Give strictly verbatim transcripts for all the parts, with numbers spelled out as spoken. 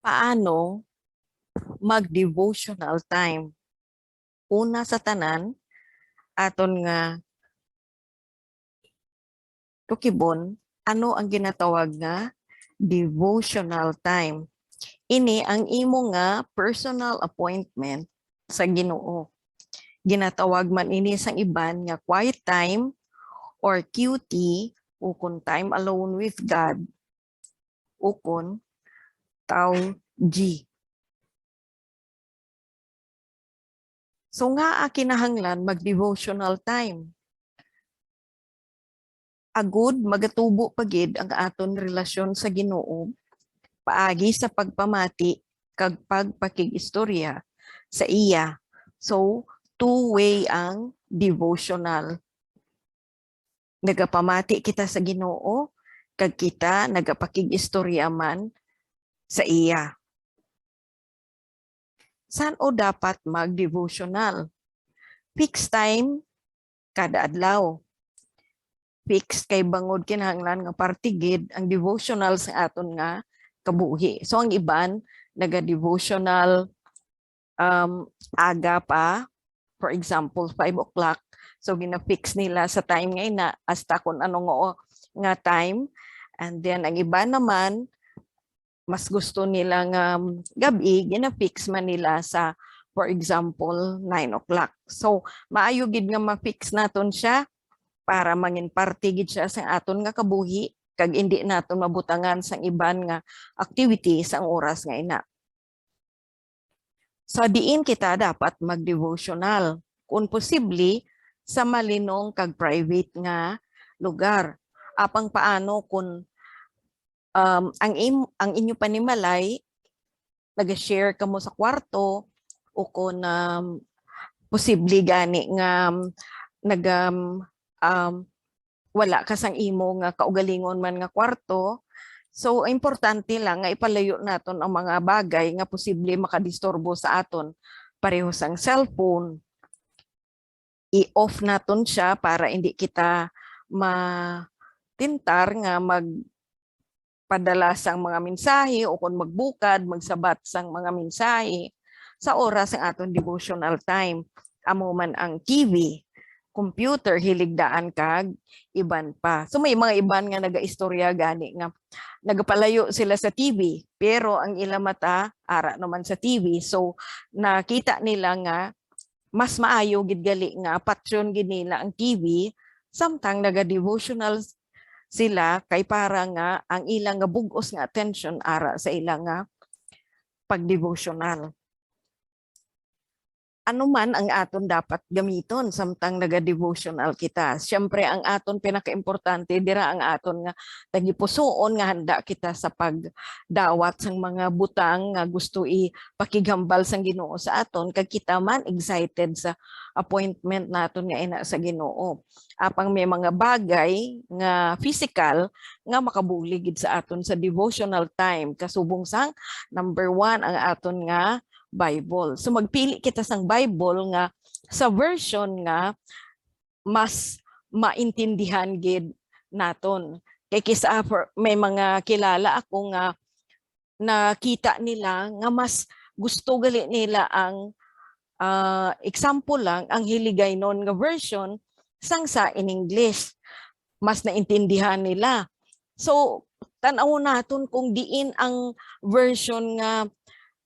Paano mag-devotional time? Una sa tanan, aton nga tukibon, ano ang ginatawag nga devotional time? Ini ang imo nga personal appointment sa Ginoo. Ginatawag man ini sang iban nga quiet time or Q T, ukon time alone with God, ukon Tao G. So, ngaa kinahanglan mag-devotional time? Agud magatubo pa gid ang aton relasyon sa Ginoo paagi sa pagpamati kag pagpakig-istorya sa iya. So, two-way ang devotional. Nagapamati kita sa Ginoo, kag kita nagapakig-istorya man sa iya. San-o dapat mag-devotional? Fixed time kada adlaw. Fixed kay bangod kinahanglan nga parte gid ang devotional sa aton nga kabuhi. So, ang iban naga-devotional, um, aga pa, for example, five o'clock. So, gina-fix nila sa time nga ina, hasta kung ano nga o-, nga time. And then, ang iba naman, mas gusto nila nga, um, gab-i, gina-fix man nila sa, for example, nine o'clock. So, maayo gid nga ma-fix naton siya para mangin parte gid siya sa aton nga kabuhi, kag indi naton mabutangan sang iban nga activity sang oras nga ina. Sa diin kita dapat mag-devotional? Kung posible, sa malinong kag private nga lugar. Apang paano kung, um, ang im-, ang inyo panimalay, nag-share kamo sa kwarto, o kung, um, posible gani nga, um, nag-, um, um, wala ka sang imo nga kaugalingon man nga kwarto. So, importante lang nga ipalayo naton ang mga bagay nga posible makadisturbo sa aton, pareho sang cellphone. I-off naton siya para hindi kita matintar nga magpadala sang mga mensahe o kon magbukad, magsabat sang mga mensahe sa oras sang aton devotional time. Amo man ang T V, computer, hilig daan kag iban pa. So, may mga iban nga nagaistorya gani nga nagapalayo sila sa T V, pero ang ila mata ara naman sa T V. So, nakita nila nga mas maayo gid gali nga patyon gid nila ang T V, samtang naga-devotional sila, kay para nga ang ila nga bug-os nga attention ara sa ila nga pag-devotional. Ano man ang aton dapat gamiton samtang naga-devotional kita? Siyempre, ang aton pinakaimportante dira ang aton nga tagipusoon nga handa kita sa pagdawat sang mga butang nga gusto ipakighambal sang Ginoo sa aton, kag kita man excited sa appointment naton nga ina sa Ginoo. Apang may mga bagay nga physical nga makabulig gid sa aton sa devotional time, kasubong sang, number one, ang aton nga Bible. So, magpili kita sang Bible nga sa version nga mas maintindihan gid naton. Kay kis-, ah, for, may mga kilala ako nga nakita nila nga mas gusto gali nila ang, ah, example lang, ang Hiligaynon nga version sang sa in English. Mas naintindihan nila. So, tan-awon naton kung diin ang version nga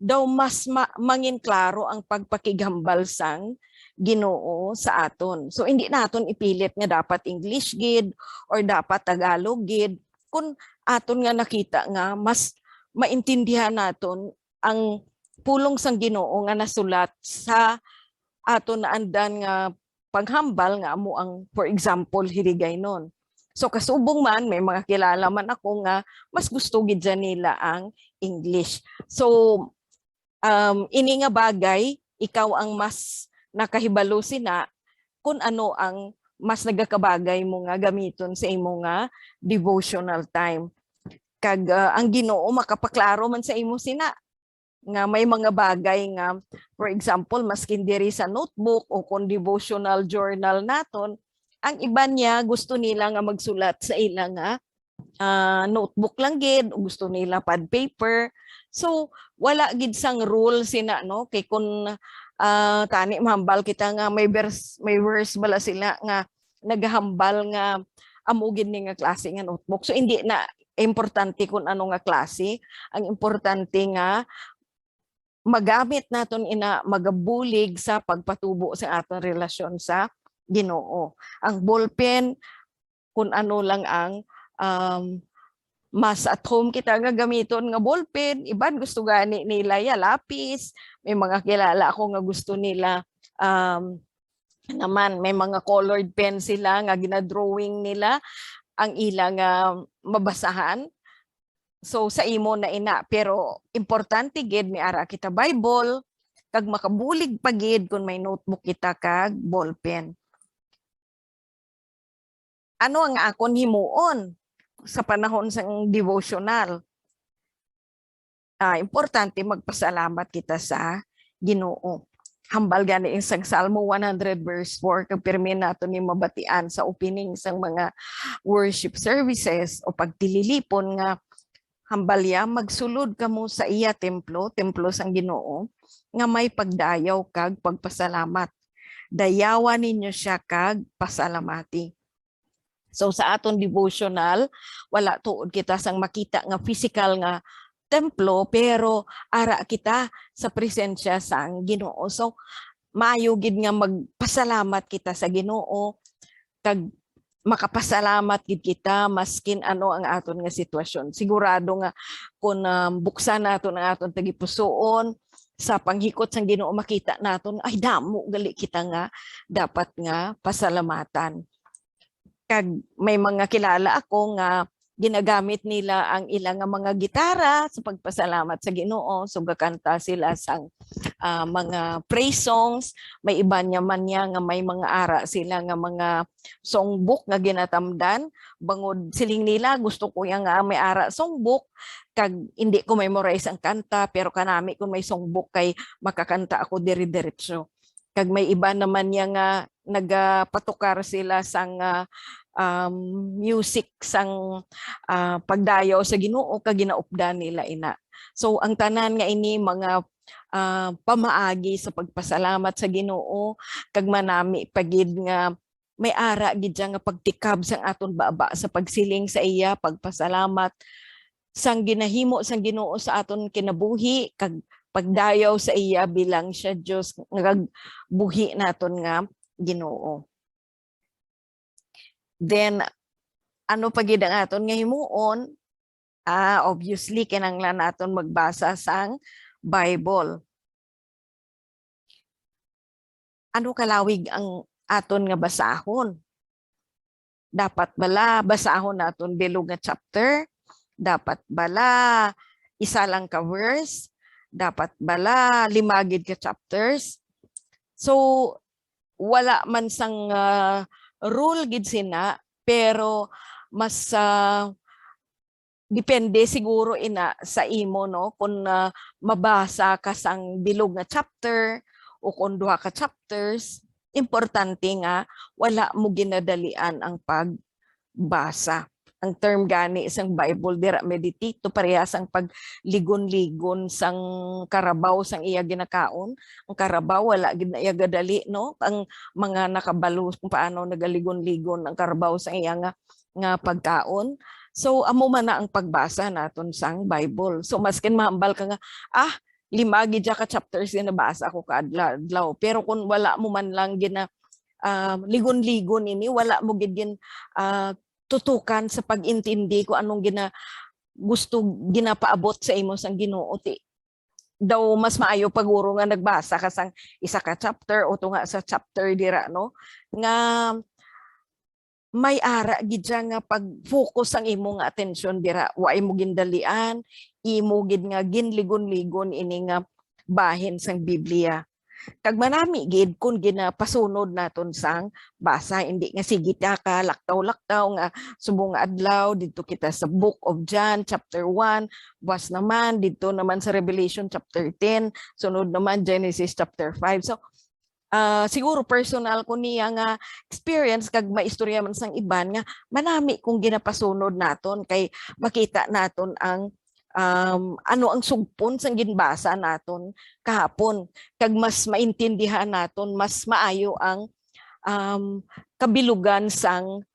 daw mas ma-, mangin klaro ang pagpakighambal sang Ginoo sa aton. So, hindi naton ipilit nga dapat English gid or dapat Tagalog gid, kun aton nga nakita nga mas maintindihan naton ang pulong sang Ginoo nga nasulat sa aton naandan nga paghambal nga amo ang, for example, Hiligaynon. So, kasubong man, may mga kilala man ako nga mas gusto gid dyan nila ang English. So, um, ini nga bagay, ikaw ang mas nakahibalo sina kung ano ang mas nagakabagay mo nga gamiton sa imo nga devotional time. Kag, ah, ang Ginoo makapaklaro man sa imo sina nga may mga bagay nga, for example, maskin diri sa notebook o kung devotional journal naton, ang iban niya gusto nila nga magsulat sa ila nga ah, notebook lang gid, o gusto nila pad paper. So, wala gid sang rule sina, no? Kay kun, ah, tani mahambal kita nga may vers-, may verse bala sila nga nagahambal nga amo gid ni nga klase nga notebook. So, hindi na importante kun ano nga klase. Ang importante nga magamit naton ina magabulig sa pagpatubo sa aton relasyon sa Ginoo. Ang ballpen, kun ano lang ang, um, mas at home kita nga gamiton nga ballpen, iban gusto gani nila ya lapis, may mga kilala ako nga gusto nila, um, naman, may mga colored pen sila nga ginadrawing nila ang ila nga mabasahan. So, sa imo na ina, pero importante gid may ara kita Bible, kag makabulig pa gid kun may notebook kita kag ballpen. Ano ang akon himuon sa panahon sang devotional? Ah, importante magpasalamat kita sa Ginoo. Hambal gani ing sang Salmo one hundred verse four, kag pirmi nato ni mabatian sa opening sang mga worship services o pagtililipon nga hambal ya, "Magsulod kamo sa iya templo, templo sang Ginoo, nga may pagdayaw kag pagpasalamat. Dayawa ninyo sia kag pasalamati." So, sa aton devotional, wala tuod kita sang makita nga physical nga templo, pero ara kita sa presensya sang Ginoo. So, maayo gid nga magpasalamat kita sa Ginoo, kag makapasalamat gid kita maskin ano ang aton nga sitwasyon. Sigurado nga kun, um, buksan naton ang aton tagipusoon sa panghikot sang Ginoo, makita naton, ay, damo gali kita nga dapat nga pasalamatan. Kag may mga kilala ako nga ginagamit nila ang ila nga mga gitara sa pagpasalamat sa Ginoo. So, gakanta sila sang, ah, mga praise songs. May iban niya man niya nga may mga ara sila nga mga songbook nga ginatamdan. Bangod siling nila, "Gusto ko ya nga may ara songbook, kag hindi ko memorize ang kanta, pero kanami kung may songbook kay makakanta ako diri-diretso." Kag may iba naman niya nga nagapatukar sila sang, ah, um, music sang, ah, pagdayaw sa Ginoo, kag ginaupdan nila ina. So, ang tanan nga ini mga, ah, pamaagi sa pagpasalamat sa Ginoo, kag manami pa gid nga may ara gid siya nga pagtikab sang aton baba sa pagsiling sa iya, pagpasalamat sang ginahimo sang Ginoo sa aton kinabuhi, kag pagdayaw sa iya bilang siya Dios nga buhi naton nga Ginoo. Then, ano pa gid ang aton nga himuon? Ah, obviously, kinahanglan naton magbasa sang Bible. Ano kalawig ang aton nga basahon? Dapat bala basahon naton bilog nga chapter? Dapat bala isa lang ka verse? Dapat bala lima gid ka chapters? So, wala man sang, ah, rule gid sina, pero mas, ah, depende siguro ina sa imo, no, kung, ah, mabasa ka sang bilog nga chapter o kung duha ka chapters. Importante nga wala mo ginadalian ang pagbasa. Ang term gani sang Bible dira, meditate, to parehas ang pagligon-ligon sang karabaw sang iya ginakaon. Ang karabaw wala gid na iya gadali, no? Ang mga nakabalo kung paano nagaligon-ligon ang karabaw sang iya nga, nga pagkaon. So, amo man na ang pagbasa naton sang Bible. So, maskin mahambal ka nga, "Ah, lima gid ka chapters nga nabasa ko kaadlaw-adlaw." Pero kung wala mo man lang gina-, ah, ligon-ligon ini, wala mo gid gin-, ah, tutukan sa pag-intindi kung anong gina-, gusto ginapaabot sa imo sang Ginoo, ti daw mas maayo pa guro nga nagbasa ka sang isa ka chapter o tunga sa chapter dira, no? Nga may ara gid siya nga pag-focus ang imo nga atensyon dira. Wa imo gindalian, imo gid nga ginligon-ligon ini nga bahin sang Biblia. Kag manami gid kon ginapasunod naton sang basa, hindi nga sige ta ka laktaw-laktaw nga subong nga adlaw didto kita sa Book of John chapter one, buwas naman didto naman sa Revelation chapter ten, sunod naman Genesis chapter five. So, ah, siguro personal ko niya nga experience, kag maistorya man sang iban nga manami kung ginapasunod naton kay makita naton ang, um, ano ang sugpon sang ginbasa naton kahapon, kag mas maintindihan naton mas maayo ang, um, kabilugan sang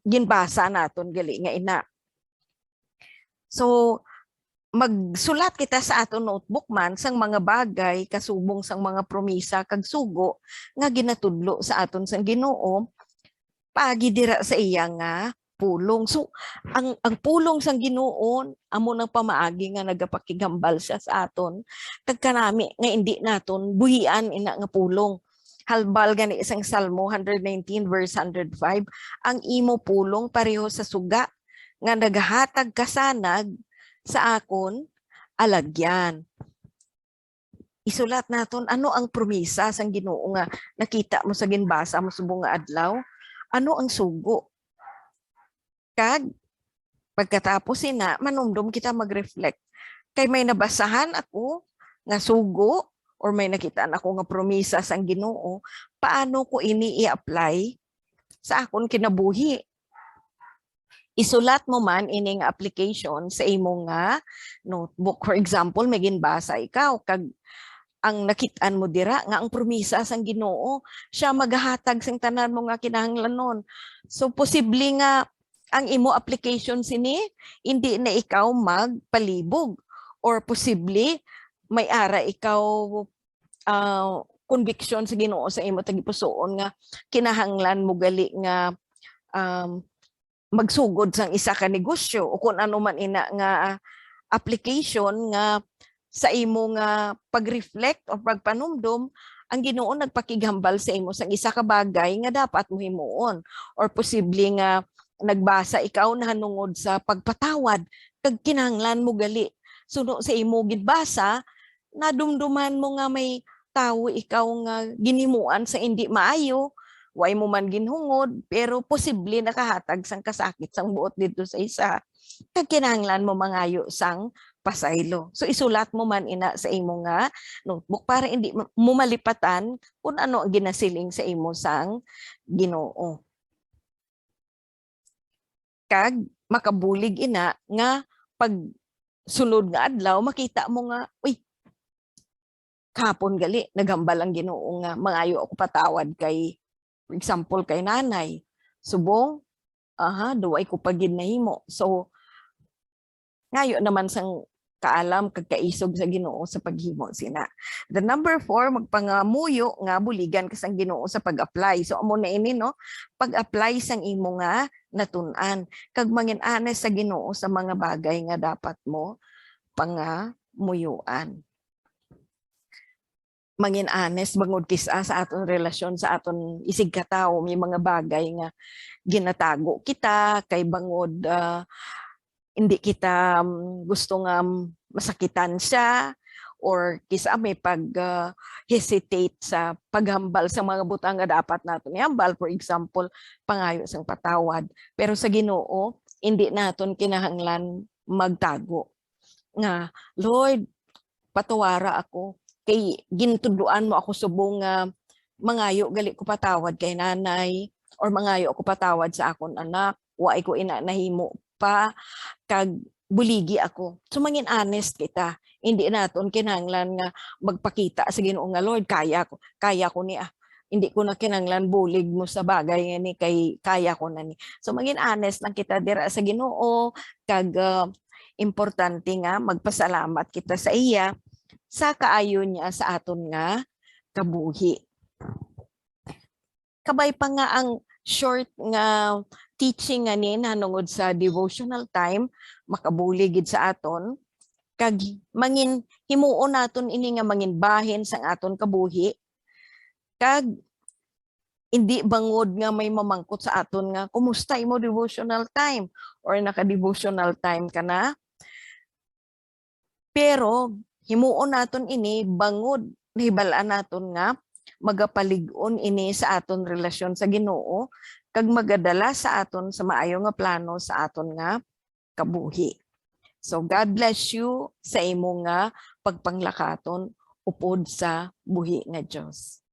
ginbasa naton gali nga ina. So, magsulat kita sa aton notebook man sang mga bagay kasubong sang mga promisa kag sugo nga ginatudlo sa aton sang Ginoo paagi dira sa iya nga pulong. So, ang, ang pulong sang Ginoo amo nang pamaagi nga nagapakighambal siya sa aton, kag kanami nga indi naton buhian ina nga pulong. Halbal gani sang Salmo hundred nineteen verse hundred five, "Ang imo pulong pareho sa suga nga nagahatag kasanag sa akon alagyan." Isulat naton ano ang promisa sang Ginoo nga nakita mo sa ginbasa mo subong nga adlaw. Ano ang sugo? Kag pagkatapos sina, manumdom kita mag-reflect. Kay may nabasahan ako nga sugo or may nakitaan ako nga promisa sang Ginoo, paano ko ini i-apply sa akon kinabuhi? Isulat mo man ini nga application sa imo nga notebook. For example, may ginbasa ikaw kag ang nakitaan mo dira nga ang promisa sang Ginoo, siya magahatag sang tanan mo nga kinahanglanon. So, posible nga ang imo application sini, hindi na ikaw magpalibog, or posible may ara ikaw, ah, conviction sa Ginoo sa imo tagipusoon nga kinahanglan mo gali nga, um, magsugod sang isa ka negosyo o kun ano man ina nga, ah, application nga sa imo nga pag-reflect o pagpanumdom, ang Ginoo nagpakighambal sa imo sang isa ka bagay nga dapat mo himuon, or posible nga nagbasa ikaw nahanungod sa pagpatawad kag kinahanglan mo gali suno sa imo ginbasa, nadumduman mo nga may tawo ikaw nga ginhimuan sa indi maayo, way mo man ginhungod, pero posible nakahatag sang kasakit sang buot didto sa isa. Kag kinahanglan mo mangayo sang pasaylo. So, isulat mo man ina sa imo nga notebook para indi mo malipatan kung ano ang ginasiling sa imo sang Ginoo. Kag makabulig ina nga pag sunod nga adlaw, makita mo nga, "Uy, kahapon gali, naghambal ang Ginoo nga mangayo ako patawad kay, for example, kay nanay. Subong, aha, duway ko pa gid nahimo." So, ngayo naman sang kaalam kag kaisog sa Ginoo sa paghimo sina. The number four, magpangamuyo nga buligan ka sang Ginoo sa pag-apply. So, amo na ini, no? Pag-apply sang imo nga natun-an. Kag mangin-anes sa Ginoo sa mga bagay nga dapat mo pangamuyoan. Mangin-anes bangod kis-a sa aton relasyon sa aton isigkatawo, may mga bagay nga ginatago kita kay bangod, ah, hindi kita, um, gusto nga masakitan siya, or kis-a may pag, ah, hesitate sa paghambal sa mga butang nga dapat naton ihambal. For example, pangayo sang patawad. Pero sa Ginoo, hindi naton kinahanglan magtago nga, "Lord, patuwara ako kay gintudloan mo ako subong nga mangayo gali ko patawad kay nanay, or mangayo ako patawad sa akon anak, wa ko ina nahimo pa, kag buligi ako." So, mangin-honest kita. Hindi naton kinahanglan nga magpakita sa Ginoo nga, "Lord, kaya ko, kaya ko ni, ah. Hindi ko na kinahanglan bulig mo sa bagay nga ni, kay kaya ko na ni." So, mangin-honest lang kita dira sa Ginoo, kag, ah, importante nga magpasalamat kita sa iya sa kaayo niya sa aton nga kabuhi. Kabay pa nga ang short nga teaching nga ni nahanungod sa devotional time, makabulig gid sa aton, kag mangin, himuon naton ini nga mangin bahin sang aton kabuhi, kag hindi bangod nga may mamangkot sa aton nga, "Kumusta imo devotional time?" or "Naka-devotional time ka na?" Pero himuon naton ini bangod nahibal-an naton nga magapalig-on ini sa aton relasyon sa Ginoo kag magadala sa aton sa maayo nga plano sa aton nga kabuhi. So, God bless you sa imo nga pagpanglakaton upod sa buhi nga Dios.